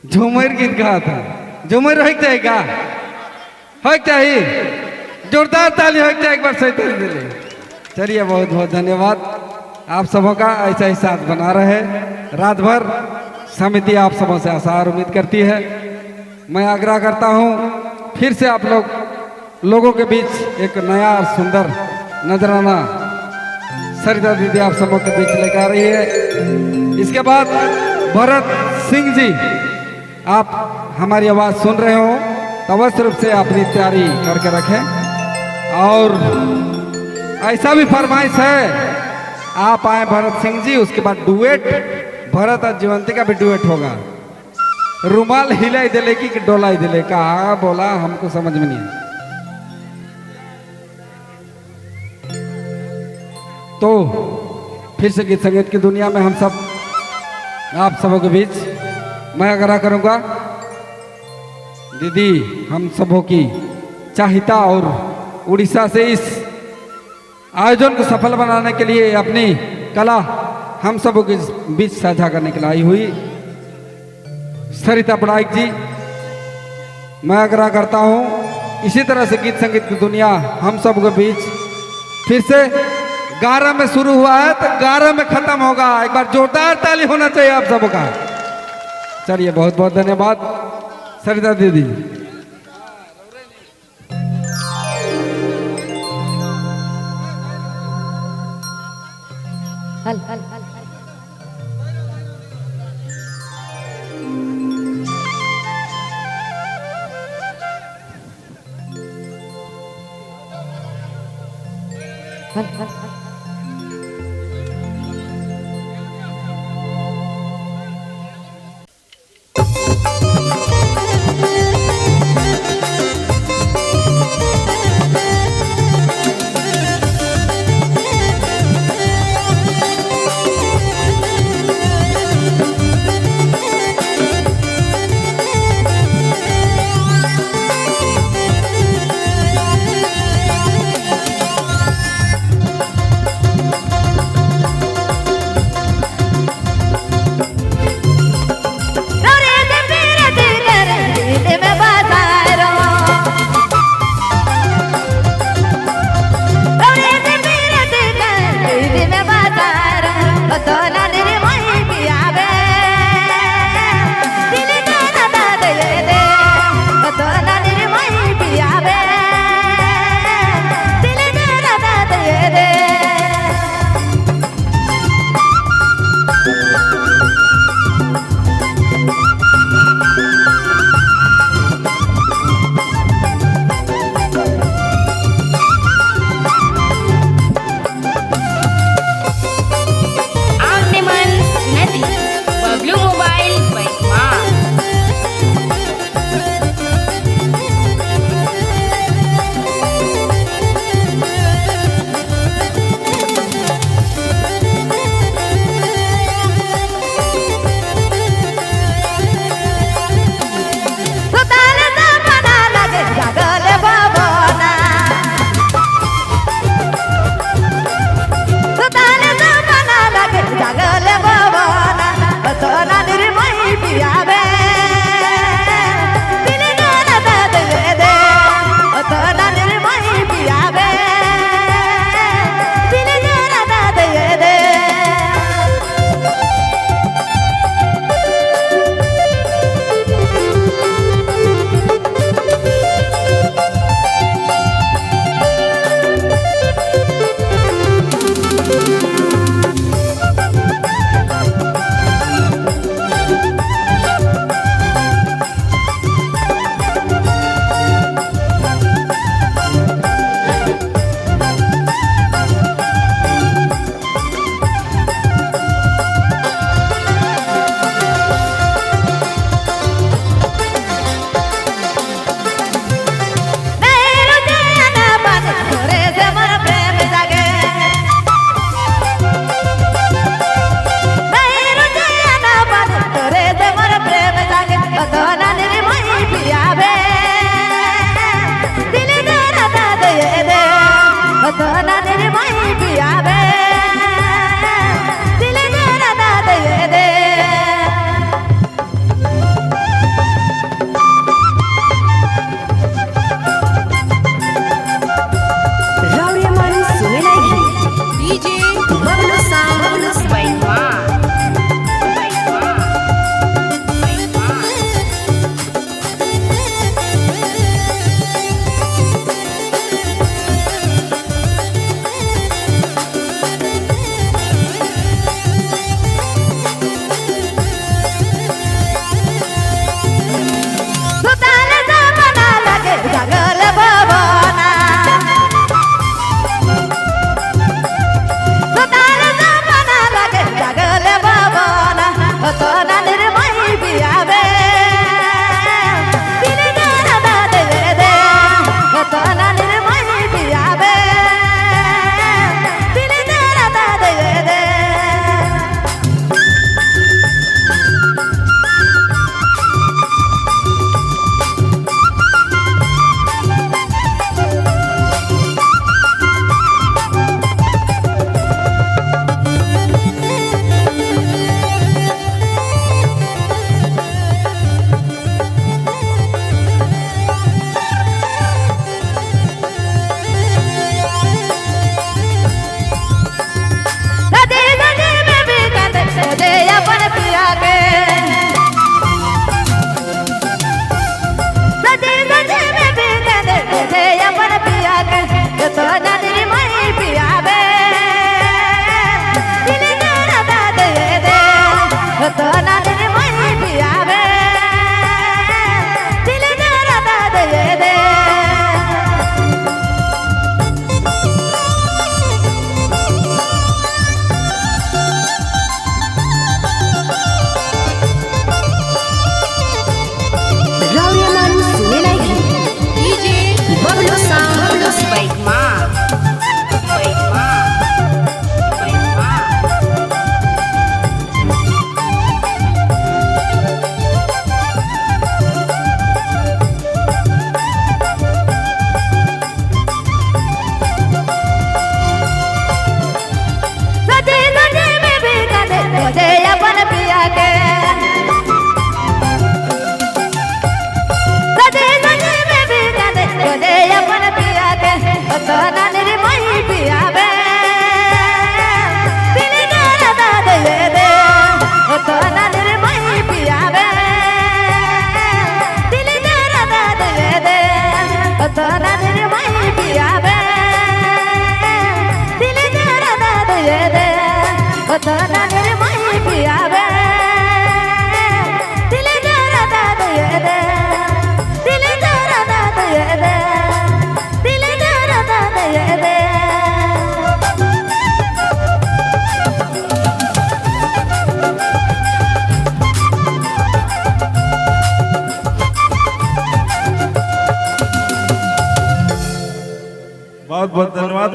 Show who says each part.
Speaker 1: झूमर गीत गा था। झूमर हो जाएगा, हो चाहिए, जोरदार ताली हो जाए एक बार सही ताली दिले। चलिए बहुत बहुत धन्यवाद आप सबों का, ऐसा ही साथ बना रहे रात भर। समिति आप सबों से आशा और उम्मीद करती है। मैं आग्रह करता हूँ फिर से आप लोगों के बीच एक नया और सुंदर नजराना सरिता दीदी आप सबों के बीच लेकर आ रही है। इसके बाद भरत सिंह जी, आप हमारी आवाज़ सुन रहे हो तो अवश्य रूप से अपनी तैयारी करके रखें। और ऐसा भी फरमाइश है, आप आए भरत सिंह जी, उसके बाद डुएट भरत और जीवंती का भी डुएट होगा। रुमाल हिलाई दिले की डोलाई दिले, कहा बोला हमको समझ में नहीं है। तो फिर से गीत संगीत की दुनिया में हम सब आप सबों के बीच मैं आग्रह करूंगा दीदी हम सबों की चाहिता और उड़ीसा से इस आयोजन को सफल बनाने के लिए अपनी कला हम सबों के बीच साझा करने के लिए आई हुई सरिता पड़ाइक जी, मैं आग्रह करता हूं इसी तरह से गीत संगीत की दुनिया हम सब के बीच फिर से 11 में शुरू हुआ है तो 11 में खत्म होगा। एक बार जोरदार ताली होना चाहिए आप सबका। चलिए बहुत बहुत धन्यवाद सरिता दीदी।
Speaker 2: हल हल हल हल हल। ओतना निर्मय पियावे दिल दर्द दे दे।
Speaker 3: राउरियमन सुनेलाई
Speaker 4: डीजे
Speaker 3: बबलू साउंड
Speaker 4: बबलू बाइक माँ बाइक माँ बाइक माँ।
Speaker 2: सजे सजे में भी कदे मुझे अपन पिया के, सजे सजे में भी कदे मुझे अपन पिया के, ओतना निर्मय पियावे दिल दर्द दे दे, ओतना निर्मय पियावे दिल दर्द दे दे, ओतना निर्मय पियावे दिल दर्द दे दे, ओतना निर्मय पियावे दिल दर्द दे दे, दिल दर्द दे दे, दिल दर्द दे दे।
Speaker 5: बहुत बहुत धन्यवाद।